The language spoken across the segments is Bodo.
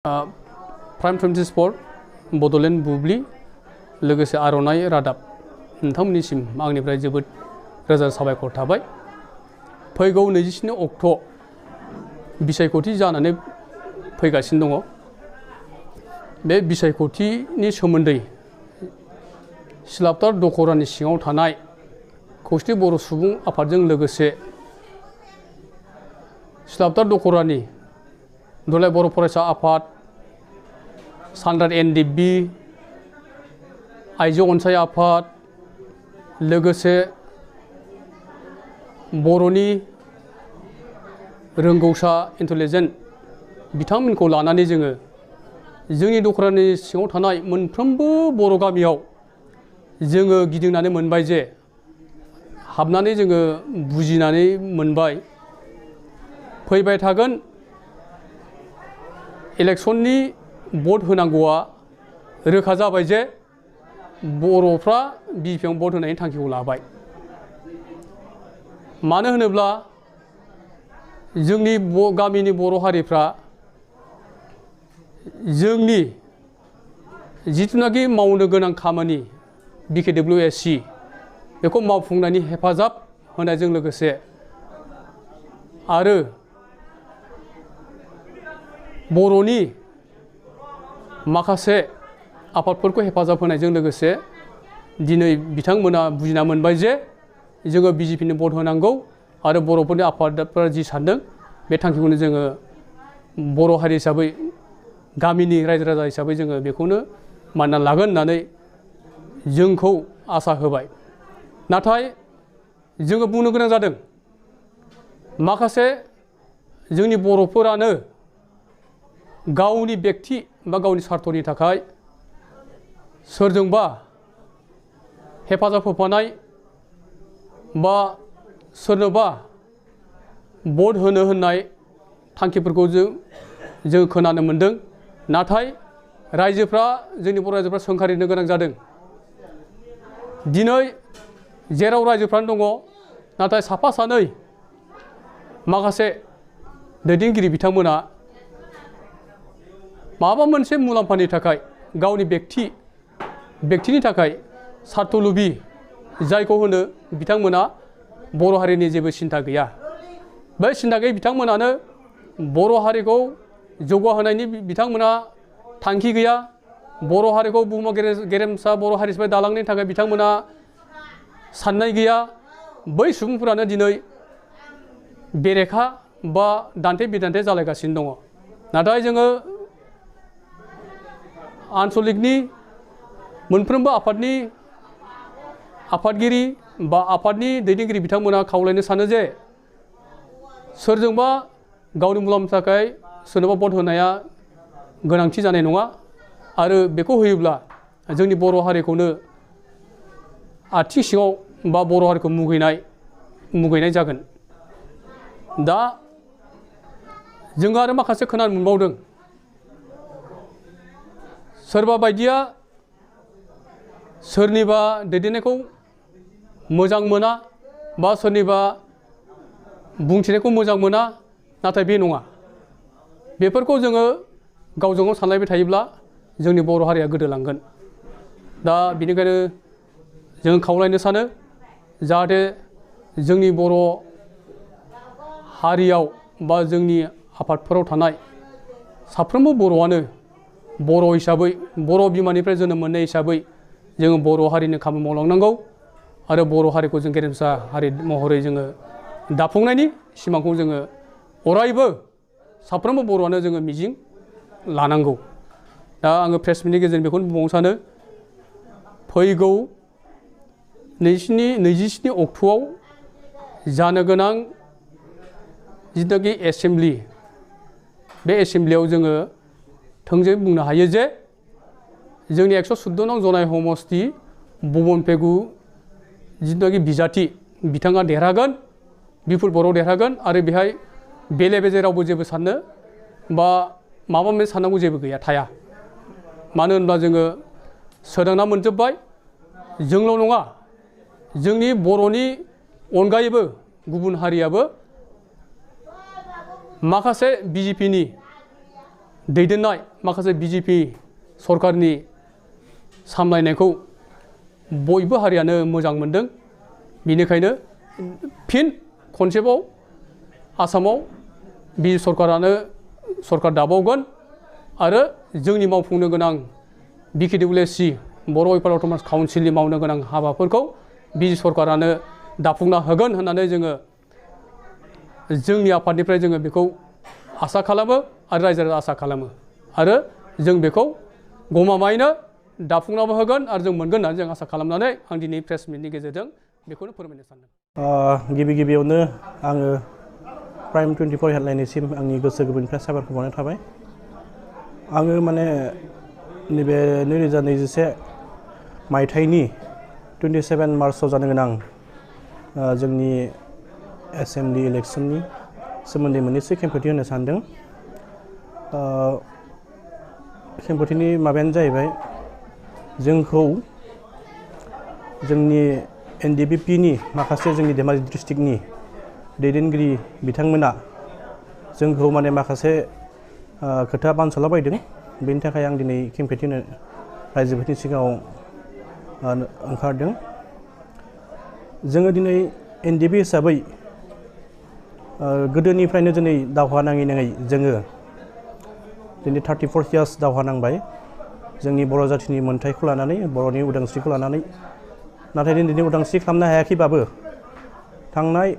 प्राइम 24 बड'लेण्ड बुब्लि लोगोसे आर'नाइ रादाब नोंथांमोननिसिम आंनिफ्राय जोबोद रोजा साबायखर थाबाय। फैगौ 27 अक्ट' बिसायख'थि जानानै फैगासिनो दङ। बे बिसायख'थिनि सोमोन्दै सिलापथार दख'रानि सिङाव थानाय खौसे बर' सुबुं आफादजों लोगोसे सिलापथार दख'रानि दुलाराय बर' फरायसा आफाद, स्टान्डार्ड NDFB, आइजो अनसाय आफाद, लोगोसे बर'नि रोंगौसा इन्टेलिजेन्ट बिथांमोनखौ लानानै जोङो जोंनि दख'रानि सिङाव थानाय मोनफ्रोमबो बर' गामियाव जोङो गिदिंनानै मोनबाय जे हाबनानै जोङो बुजिनानै मोनबाय फैबाय थागोन इलेक्शननि भट होनांगौआ रोखा जाबाय जे बर'फ्रा BJP भट होनायनि थांखिखौ लाबाय। मानो होनोब्ला जोंनि गामिनि बर' हारिफ्रा जोंनि जिथुनाखि मावनो गोनां खामानि BKWAC बेखौ मावफुंनायनि हेफाजाब होनायजों लोगोसे आरो बर'नि माखासे आफादफोरखौ हेफाजाब होनायजों लोगोसे दिनै बिथांमोना बुजिना मोनबाय जे जोङो BJPनो भट होनांगौ आरो बर'फोरनि आफादफोरा जि सानदों बे थांखिखौनो जोङो बर' हारि हिसाबै गामिनि रायजो राजा हिसाबै जोङो बेखौनो मानिना लागोन होननानै जोंखौ आसा होबाय। नाथाय जोङो बुंनो गोनां जादों माखासे जोंनि बर'फोरानो गावनि बेक्ति बा गावनि स्वार्थनि थाखाय सोरजोंबा हेफाजाब होफानाय बा सोरनोबा भट होनो होननाय थांखिफोरखौ जों खोनानो मोनदों। नाथाय रायजोफ्रा जोंनि बर' रायजोफ्रा सोंखारिनो गोनां जादों। दिनै जेराव रायजोफ्रानो दङ नाथाय साफा सानै माखासे दैदेनगिरि बिथांमोना माबा मोनसे मुलाम्फानि थाखाय गावनि बेक्तिनि थाखाय स्वार्थ लुबि जायखौ होनो बिथांमोना बर' हारिनि जेबो सिन्ता गैया। बै सिन्ता गैयै बिथांमोनानो बर' हारिखौ जौगाहोनायनि बिथांमोना थांखि गैया। बर' हारिखौ बुहुमाव गेरेमसा बर' हारि हिसाबै दालांनायनि थाखाय बिथांमोना साननाय गैया। बै सुबुंफोरानो दिनै बेरेखा बा दान्थे बिदान्थे जालायगासिनो दङ। नाथाय जोङो आन्चलिकनि मोनफ्रोमबो आफादनि आफादगिरि बा आफादनि दैदेनगिरि बिथांमोना खावलायनो सानो जे सोरजोंबा गावनि मुलाम्फानि थाखाय सोरनोबा भट होनाया गोनांथि जानाय नङा आरो बेखौ होयोब्ला जोंनि बर' हारिखौनो आथिं सिङाव बा बर' हारिखौ मुगैनाय जागोन। दा जों आरो माखासे खोनानो मोनबावदों सोरबा बायदिया सोरनिबा दैदेननायखौ मोजां मोना बा सोरनिबा बुंथिनायखौ मोजां मोना। नाथाय बे नङा। बेफोरखौ जोङो गावजों गाव सानलायबाय थायोब्ला जोंनि बर' हारिया गोदोलांगोन। दा बेनिखायनो जों खावलायनो सानो जाहाथे जोंनि बर' हारियाव बा जोंनि आफादफोराव थानाय साफ्रोमबो बर'आनो बर' हिसाबै बर' बिमानिफ्राय जोनोम मोननाय हिसाबै जोङो बर' हारिनि खामानि मावलांनांगौ आरो बर' हारिखौ जों गेरेमसा हारि महरै जोङो दाफुंनायनि सिमांखौ जोङो अरायबो साफ्रोमबो बर'आनो जोङो मिजिं लानांगौ। दा आङो प्रेस मिटनि गेजेरजों बेखौनो बुंबावनो सानो फैगौ 27 अक्ट'आव जानो गोनां जिथुनाखि एसेमब्लि बे एसेमब्लियाव जोङो थोंजोङै बुंनो हायो जे जोंनि 114 नं जनाय समस्ति भुबन पेगु जिथुनाखि बिजाथि बिथाङा देरहागोन, बिपुल बर' देरहागोन आरो बेहाय बेले बेजे रावबो जेबो साननो बा माबा मोनसे साननांगौ जेबो गैया थाया। मानो होनब्ला जोङो सोदांना मोनजोब्बाय। जोंल' नङा जोंनि बर'नि अनगायैबो गुबुन हारियाबो माखासे BJPनि दैदेननाय माखासे BJP सरकारनि सामलायनायखौ बयबो हारियानो मोजां मोनदों। बेनिखायनो फिन खनसेबाव आसामाव BJP सरकारानो सरकार दाबावगोन आरो जोंनि मावफुंनो गोनां BKWAC बर' वेलफेयार अट'नमास काउन्सिलनि मावनो गोनां हाबाफोरखौ BJP सरकारानो दाफुंना होगोन होननानै जोङो जोंनि आफादनिफ्राय जोङो बेखौ आसा खालामो आरो रायजो राजा आसा खालामो आरो जों बेखौ गमामायैनो दाफुंनाबो होगोन आरो जों मोनगोन होननानै जों आसा खालामनानै आं दिनै प्रेस मिटनि गेजेरजों बेखौनो फोरमायनो सानदों। गिबियावनो आङो प्राइम 24 हेडलाइननिसिम आंनि गोसो गोरबोनिफ्राय साबायखर बावनाय थाबाय। आङो माने नैबे 2021 मायथाइनि 27 मार्चआव जानो गोनां जोंनि एसेम्बलि इलेक्सननि सोमोन्दै मोननैसो खेंफोरथि होनो सानदों। खेंफोरथिनि माबायानो जाहैबाय जोंखौ जोंनि NDFB माखासे जोंनि धेमाजि डिस्ट्रिक्टनि दैदेनगिरि बिथांमोना जोंखौ माने माखासे खोथा बानस'लाबायदों। बेनि थाखाय आं दिनै खेंफोरथि होनो रायजोफोरनि सिगाङाव ओंखारदों। जोङो दिनै NDFB हिसाबै गोदोनिफ्रायनो दिनै दावहा नाङै जोङो दिनै 34 years दावहा नांबाय जोंनि बर' जाथिनि मोन्थाइखौ लानानै, बर'नि उदांस्रिखौ लानानै। नाथाय दिनै उदांस्रि खालामनो हायाखैबाबो थांनाय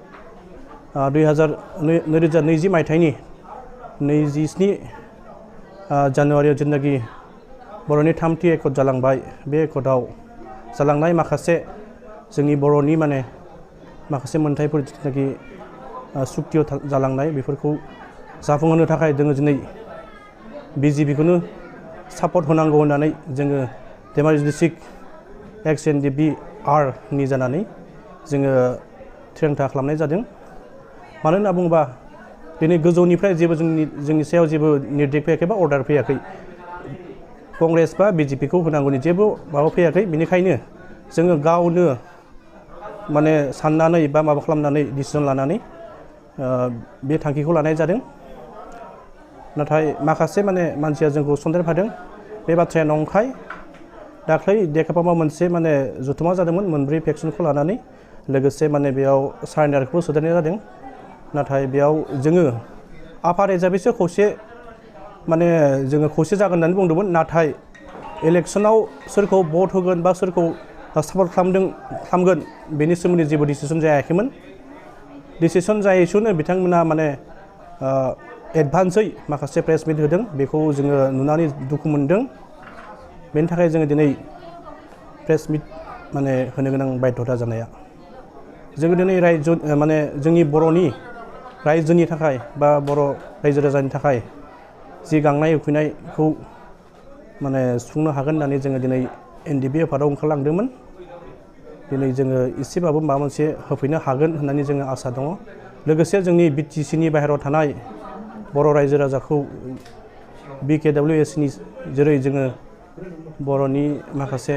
2020 मायथाइनि 27 जानुवारियाव जेनाखि बर'नि 3थि एकर्ड जालांबाय, बे एकर्डआव जालांनाय माखासे जोंनि बर'नि माने माखासे मोन्थाइफोर जेनाखि सुक्तियाव जालांनाय बेफोरखौ जाफुंहोनो थाखाय जोङो दिनै BJPखौनो सापर्ट होनांगौ होननानै जोङो धेमाजि डिस्ट्रिक्ट Ex NDFB नि जानानै जोङो थिरांथा खालामनाय जादों। मानो होनना बुङोबा दिनै गोजौनिफ्राय जेबो जोंनि सायाव जेबो निर्देश फैयाखै बा अर्डार फैयाखै। कंग्रेस बा BJPखौ होनांगौनि जेबो माबा फैयाखै। बेनिखायनो जोङो गावनो माने साननानै बा माबा खालामनानै डिसिजन लानानै बे थांखिखौ लानाय जादों। नाथाय माखासे माने मानसिया जोंखौ सन्देरफादों। बे बाथ्राया नंखाय। दाख्लै देखापामाव मोनसे माने जथुमा जादोंमोन मोनब्रै फेक्सनखौ लानानै, लोगोसे माने बेयाव सारेन्डारखौबो सोदेरनाय जादों। नाथाय बेयाव जोङो आफाद हिसाबैसो खौसे माने जोङो खौसे जागोन होननानै बुंदोंमोन। नाथाय इलेक्सनाव सोरखौ भट होगोन बा सोरखौ सापर्ट खालामगोन बेनि सोमोन्दै जेबो डिसिसन जायाखैमोन। डिसिसन जायैसोनो बिथांमोना माने एडभान्सै माखासे प्रेस मिट होदों। बेखौ जोङो नुनानै दुखु मोनदों। बेनि थाखाय जोङो दिनै प्रेस मिट माने होनो गोनां बाध्यता जानाया। जोङो दिनै माने जोंनि बर'नि रायजोनि थाखाय बा बर' रायजो राजानि थाखाय जि गांनाय उखैनायखौ माने सुफुंनो हागोन होननानै जोङो दिनै NDFB आफादाव ओंखारलांदोंमोन। दिनै जोङो एसेबाबो माबा मोनसे होफैनो हागोन होननानै जोङो आसा दङ। लोगोसे जोंनि BTCनि बाहेरायाव थानाय बर' रायजो राजाखौ BKWACनि जेरै जोङो बर'नि माखासे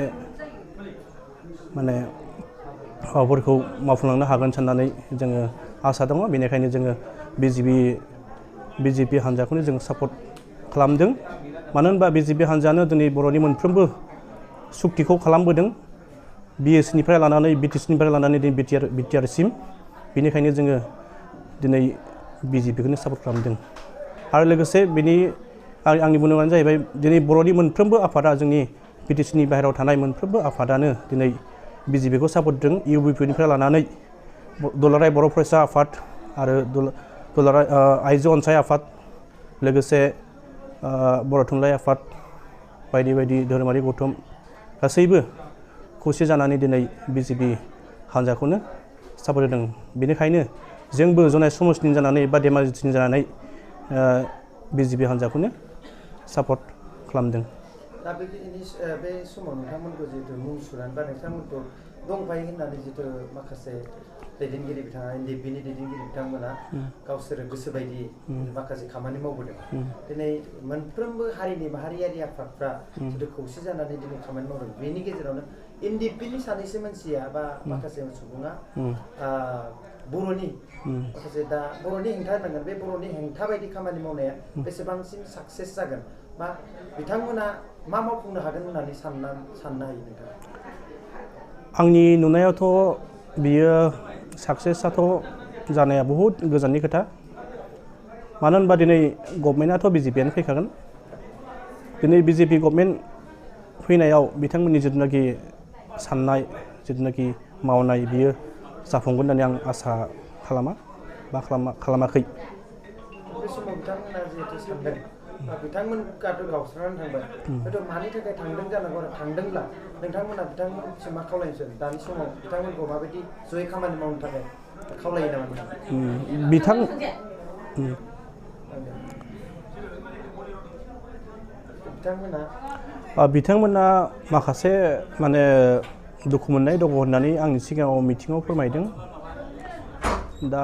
माने हाबाफोरखौ मावफुंलांनो हागोन साननानै जोङो आसा दङ। बेनिखायनो जोङो BJP हान्जाखौनो जों सापर्ट खालामदों। मानो होनबा BJP हान्जायानो दिनै बर'नि मोनफ्रोमबो सुक्तिखौ खालामबोदों। BSनिफ्राय लानानै BTCनिफ्राय लानानै दिनै BTR सिम। बेनिखायनो जोङो दिनै BJPखौनो सापर्ट खालामदों। आरो लोगोसे आंनि बुंनांगौआनो जाहैबाय दिनै बर'नि मोनफ्रोमबो आफादा जोंनि BTCनि बाहेरायाव थानाय मोनफ्रोमबो आफादानो दिनै BJPखौ सापर्ट होदों। UBPनिफ्राय लानानै दुलाराय बर' फरायसा आफाद आरो दुलाराय आइजो अनसाय आफाद, लोगोसे बर' थुनलाइ आफाद, बायदि बायदि धोरोमारि गौथुम गासैबो खौसे जानानै दिनै BJP हान्जाखौनो सापर्ट होदों। बेनिखायनो जोंबो जनाय समाजनि जानानै बा धेमाजि डिस्ट्रिक्टनि जानानै BJP हान्जाखौनो सापर्ट खालामदों। दा बे समाव नोंथांमोनखौ जिहेतु मुं सुनानै बा नोंथांमोनखौ दंफायो होननानै जितु माखासे दैदेनगिरि बिथाङा NDFBनि दैदेनगिरि बिथांमोना गावसोरो गोसोबायदि माखासे खामानि मावबोदों। दिनै मोनफ्रोमबो हारिनि माहारियारि आफादफ्रा जितु खौसे जानानै दिनै खामानि मावदों। बेनि गेजेरावनो NDFBनि सानैसो मानसिया बा माखासे सुबुङा बर'नि माखासे दा बर'नि हेंथा होनांगोन बे बर'नि हेंथा बायदि खामानि मावनाया बेसेबांसिम साक्सेस जागोन बा बिथांमोना मा मावफुंनो हागोन होननानै साननो हायो नोंथाङा? आंनि नुनायावथ' बियो साक्सेसआथ' जानाया बहुद गोजाननि खोथा मानो होनबा दिनै गभर्नमेन्टआथ' बिजेपिआनो फैखागोन दिनै बिजेपि गभर्नमेन्ट फैनायाव बिथांमोननि जिथुनाखि साननाय जिथुनाखि मावनाय बियो जाफुंगोन होननानै आं आसा खालामा बा खालामाखै। बे समाव बिथांमोना जिहेतु सानदों बिथांमोनहाथ' गावस्रानानै थांबाय हयथ' मानि थाखाय थांदों जानांगौ आरो थांदोंब्ला नोंथांमोना बिथांमोनसिम मा खावलायनोसै दानि समाव बिथांमोनखौ माबायदि जयै खामानि मावनो थाखाय खावलायो नामा? बिथांमोना माखासे माने दुखु मोननाय दङ होननानै आंनि सिगाङाव मिथिङाव फोरमायदों। दा